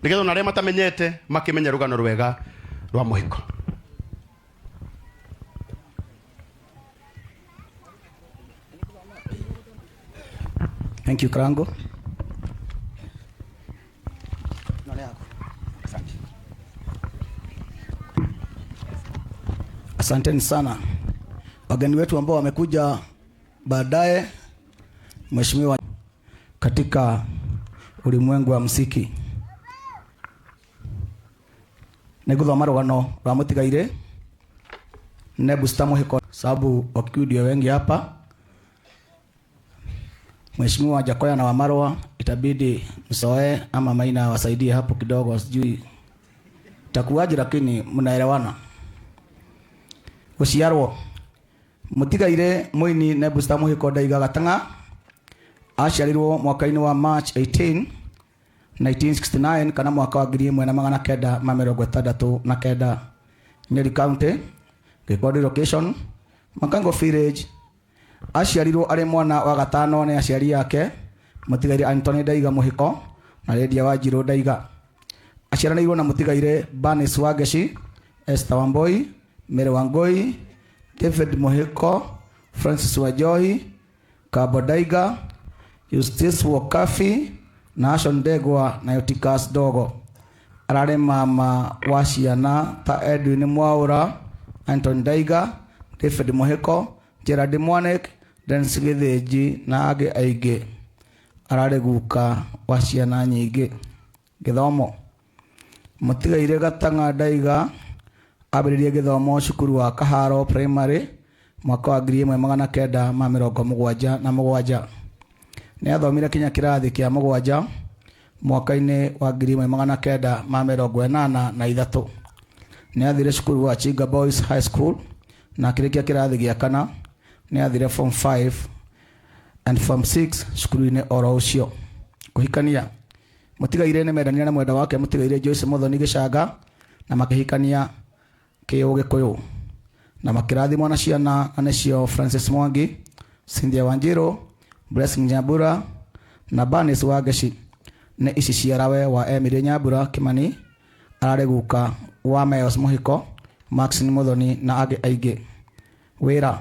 Nĩgetha ona arĩa matamenyete makĩmenye rũgano rwega rwa mũhiko. Thank you, Karango. Asanteni sana wageni wetu ambao wamekuja baadaye, Mheshimiwa katika ulimwengu wa muziki. Nĩngũthoma rũgano rwa mũtigairĩ Nebusta Mũhĩko, sababu Wakikuyu ndio wengi hapa. Mheshimiwa Jakoya na Wamarwa itabidi msoee ama Maina wasaidie hapo kidogo, sijui itakuwaje, lakini mnaelewana. Gũciarwo mũtigairĩ mũini Nebusta Mũhĩko Ndaiga Gatang'a aciarirwo mwaka-inĩ wa March 18 1969 kana mwaka wa 1969 Nyeri County, Gĩkondi location, Makango Village. Aciarirwo arĩ mwana wa gatano nĩ aciari ake mũtigairĩ Anthony Ndaiga Mũhĩko na Lydia Wanjirũ Ndaiga. Aciaranĩirwo na mũtigairĩ Bernice Wangeci, Esther Wambui, Mary Wangui, David Mũhĩko, Francis Wanjohi, Kabo Ndaiga, Eustace Wokafi na Ashon Ndegwa na Eutychus Dogo. Ararĩ mama wa ciana ta Edwin Mwaura, Anton Ndaiga, David Mũhĩko, Gerald Mwanek, Dennis Gĩthĩnji na angĩ aingĩ. Ararĩ guka wa ciana nyingĩ. Gĩthomo. Mũtigairĩ Gatang'a Ndaiga ambĩrĩirie gĩthomo cukuru wa Kaharo Primary mwaka wa 1977. Nĩ athomire kinya kĩrathi kĩa mũgwanja mwaka-inĩ wa 1983. Nĩ athire cukuru wa Chinga Boys High School na akĩrĩkia kĩrathi gĩa kana. Nĩ athire form 5 and form 6 cukuru-inĩ oro ũcio. Kũhikania. Mũtigairĩ nĩ mendanire na mwenda wake mũtigairĩ Joyce Muthoni Gĩcanga na makĩhikania kĩũgĩkũyũ na makĩrathimwo na ciana na nĩcio Francis Mwangi, Cynthia Wanjiru, Blessing Nyambura na Bernice Wangeci. Nĩ ici ciarawe wa Emily Nyambura Kimani, ararĩ guka wa Mayos Mũhiko, Maxine Muthoni na angĩ aingĩ. Wĩra.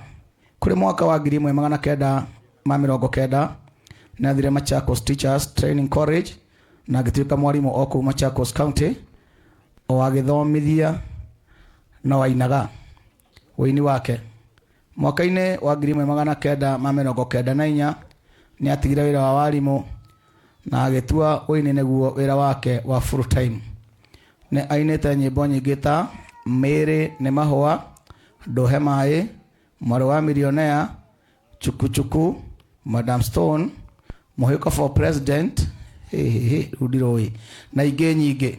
Kũrĩ mwaka wa 1990 nĩ athire Machakos Teachers Training College na agĩtuĩka mwarimũ o kũu Machakos County, o agĩthomithia no ainaga ũini wake. Mwaka-inĩ wa 1994 nĩ atigire wĩra wa warimũ na agĩtua ũini nĩguo wĩra wake wa full time. Nĩ ainĩte nyĩmbo nyingĩ ta Mĩĩrĩ nĩ mahũa, Ndũhe maĩ, Mwarĩ wa Millionaire, Chukuchuku, Madam Stone, Mũhĩko for President, hĩ rĩu ndirũĩ, na ingĩ nyingĩ.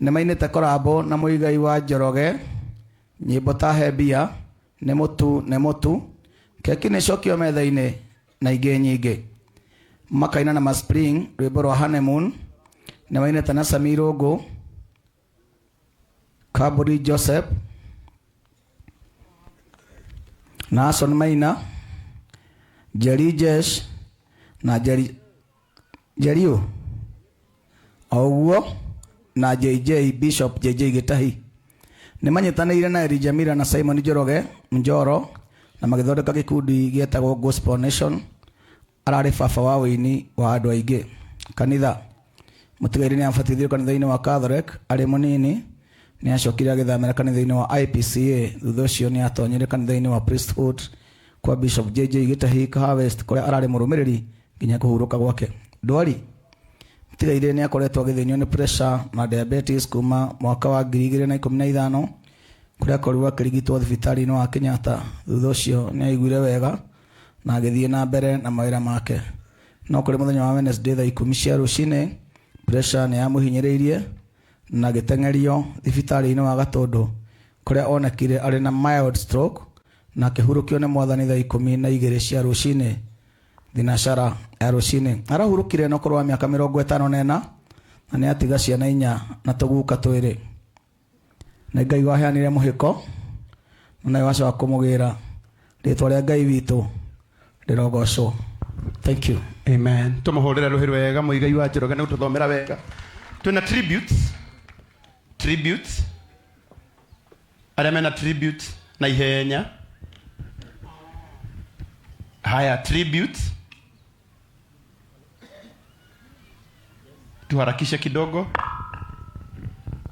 Nĩ mainĩte korambo na Mũigai wa Njoroge, nyĩmbo ta He mbia, Nĩ mũtu nĩ mũtu, Keki nĩ cokio metha-inĩ na ingĩ nyingĩ. Makaina na Maspring rwĩmbo rwa Honeymoon, nĩ mainĩte na Sami Irũngũ, Kaburi Joseph na Ason Maina, Jerry Jesh na Jerry Jeriũ o ũguo na JJ Bishop JJ Gĩtahi. Nĩ manyitanĩire na Elijah Miller na Simon Njoroge Njoro na magĩthondeka gĩkundi gĩetagwo Gospel Nation. Ararĩ baba wa ũini wa andũ aingĩ. Kanitha. Mũtigairĩ nĩ abatithirio kanitha-inĩ wa Catholic arĩ mũnini. Nĩ acokire agĩthamĩra kanitha-inĩ wa IPCA. Thutha ũcio nĩ atonyire kanitha-inĩ wa Priesthood kwa Bishop JJ Gĩtahi Kahawa West kũrĩa ararĩ mũrũmĩrĩri nginya kũhurũka gwake. Ndwari. Mũtigairĩ nĩ akoretwo agĩthĩnio nĩ pressure na diabetes kuma mwaka wa 2015 kũrĩa akorirwo akĩrigitwo thibitarĩ-inĩ wa Kenyatta. Thutha ũcio nĩ aiguire wega na agĩthiĩ na mbere na mawĩra make. No kũrĩ mũthenya wa Wednesday thaa 10 cia rũcinĩ, pressure nĩ yamũhinyĩrĩirie na agĩteng'erio thibitarĩ-inĩ wa Gatũndũ kũrĩa onekire arĩ na mild stroke na akĩhurũkio nĩ mwathani thaa 12 cia rũcinĩ thinacara ya rũcinĩ. Arahurũkire na ũkũrũ wa mĩaka 54 na nĩ atiga ciana inya na tũguka twĩrĩ. Nĩ Ngai waheanire mũhĩko na nawe wacoka kũmũgĩra. Rĩtwa rĩa Ngai witũ rĩrogocwo. Thank you. Amen. Tũmũhũrĩre rũhĩ rwega Mũigai wa Njoroge nĩ gũtũthomera wega. Twina tributes, tributes, arĩa mena tributes na ihenya. Haya, tributes, tuharakishe kidogo.